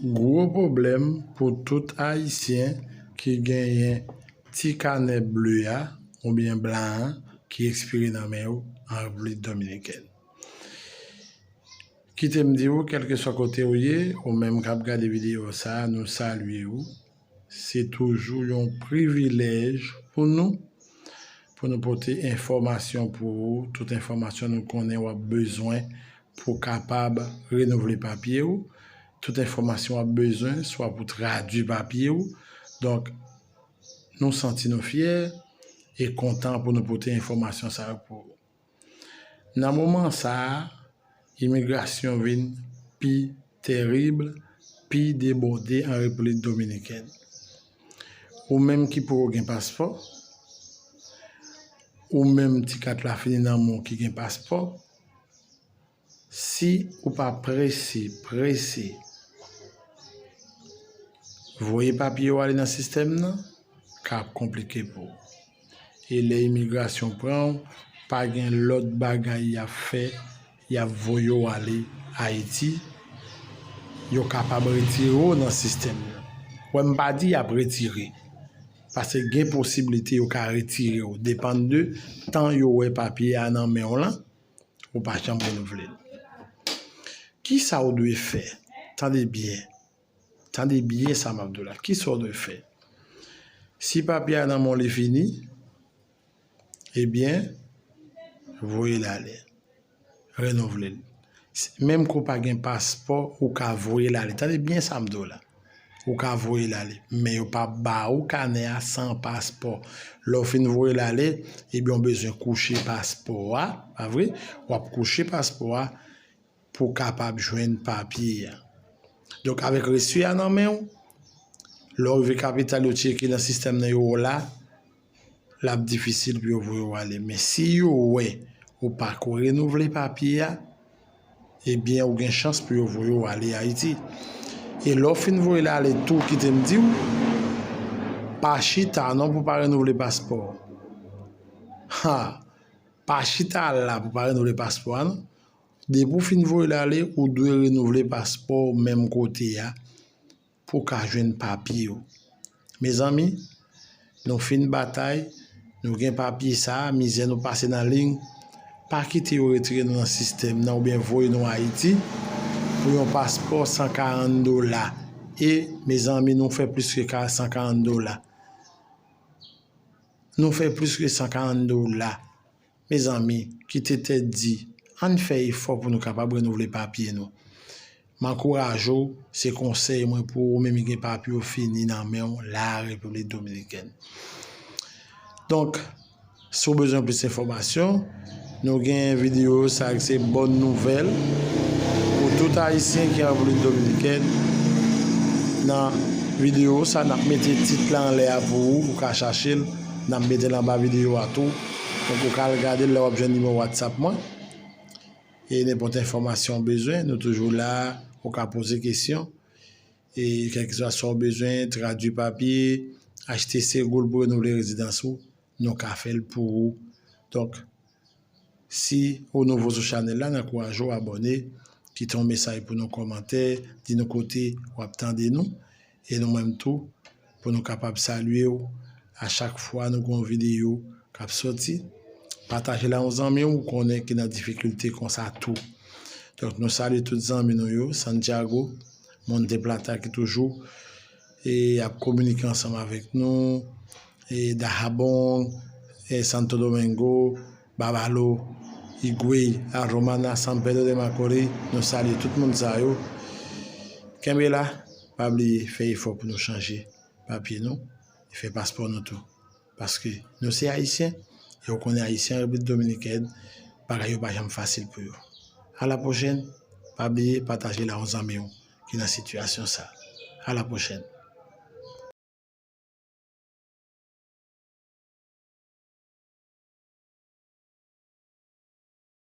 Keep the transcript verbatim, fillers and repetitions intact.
Gwo pwoblèm pou tout Ayisyen ki genyen ti kanè ble a oubyen blan an ki ekspire nan men yo an Repiblik Dominikèn. Kite m di w, kèlkeswa kote w ye, ou menm k ap gade videyo sa a, nou salye w. Se toujou yon privilèj pou nou, pou nou pote enfòmasyon pou ou, tout enfòmasyon nou konnen w ap bezwen pou w kapab renouvle papye w, tout enfòmasyon w ap bezwen, swa pou tradui papye w. Donk, nou santi nou fyè e kontan pou nou pote enfòmasyon sa yo pou ou. Nan moman sa a, imigrasyon vin pi terib, pi debòde an Repiblik Dominikèn. Ou menm ki poko gen paspò, ou menm ti kat la fini nan men w ki gen paspò, si ou pa prese, prese, voye papye yo ale nan sistèm nan, ka ap konplike pou ou. E lè imigrasyon pran w, pa gen lòt bagay y ap fè, y ap voye w ale Ayiti. Yo kapab retire w nan sistèm nan. Wè, m pa di y ap retire, paske gen posiblite yo ka retire w, depann de tan yo wè papye a nan men w lan, ou pa janm renouvle l. Kisa w dwe fè? Tande byen. Tande byen sa m ap di w la. Kisa w dwe fè? Si papye a nan men w li fini, ebyen, voye l ale. Renouvle l. Si, menm ke w pa gen paspò, ou ka voye l ale. Tande byen sa m di w la. Ou ka voye l ale. Men yo p ap ba ou kanè a san paspò. Lè w fin voye l ale, ebyen, w bezwen kouche paspò a, pa vre? W ap kouche paspò a pou w kapab jwenn papye a. Donk, avèk resi a nan men w, lè w rive kapital, yo tcheke nan sistèm nan, yo wè w la, l ap difisil pou yo voye w ale. Men si yo wè ou pa ko renouvle papye a, ebyen, ou gen chans pou yo voye w ale Ayiti. E lè w fin voye l ale tou, kite m di w, pa chita non pou w pa renouvle paspò. Ha! Pa chita la pou w pa renouvle paspò a non. Depi w fin voye l ale, ou dwe renouvle paspò w menm kote a pou w ka jwenn papye w. Mezanmi, nou fin batay, nou gen papye sa a, mizè nou pase nan liy, pa kite yo retire nou nan sistèm nan oubyen voye nou Ayiti pou yon paspò san karant dola. E, mezanmi, nou fè plis ke ka-, san karant dola. Nou fè plis ke san karant dola. Mezanmi, kite tèt di, ann fè efò pou nou kapab renouvle papye nou. M ankouraje w, se konsèy mwen pou ou menm ki gen papye w fini nan men w la Repiblik Dominikèn. Donk, si w bezwen plis enfòmasyon, nou gen videyo sa ki se bòn nouvèl pou tout Ayisyen ki an Repiblik Dominikèn. Nan videyo sa, n ap mete tit la anlè a pou ou, ou ka chache l. N ap mete l anba videyo a tou. Donk, ou ka al gade l lè w ap jwenn nimewo WhatsApp mwen. E nenpòt enfòmasyon w bezwen, nou toujou la. Ou ka poze kesyon. E kèlkeswa sa w bezwen, tradui papye, achte segoul pou renouvle rezidans ou, nou ka fè l pou ou. Donk, si ou nouvo sou chanèl la, n ankouraje w abòne, kite yon mesaj pou nou, kòmantè, di nou kote w ap tande nou. E nou menm tou, pou nou kapab salye w a chak fwa nou gen yon videyo k ap sòti. Pataje l a yon zanmi w ou konnen ki nan difikilte konsa tou. Donk, nou salye tout zanmi nou yo, Santiago, Monte Plata ki toujou, e, ap kominike ansanm avèk nou, e, Dajabón, e, Santo Domingo, Babalo, Higüey, La Romana, San Pedro de Macorís, nou salye tout moun sa yo. Kenbe la, pa bliye fè efò pou nou chanje papye nou e fè paspò nou tou. Paske nou se Ayisyen, e ou konnen Ayisyen Repiblik Dominikèn, bagay yo pa janm fasil pou yo. A la pwochèn, pa bliye pataje l a yon zanmi w ki nan sitiyasyon sa. A la pwochèn.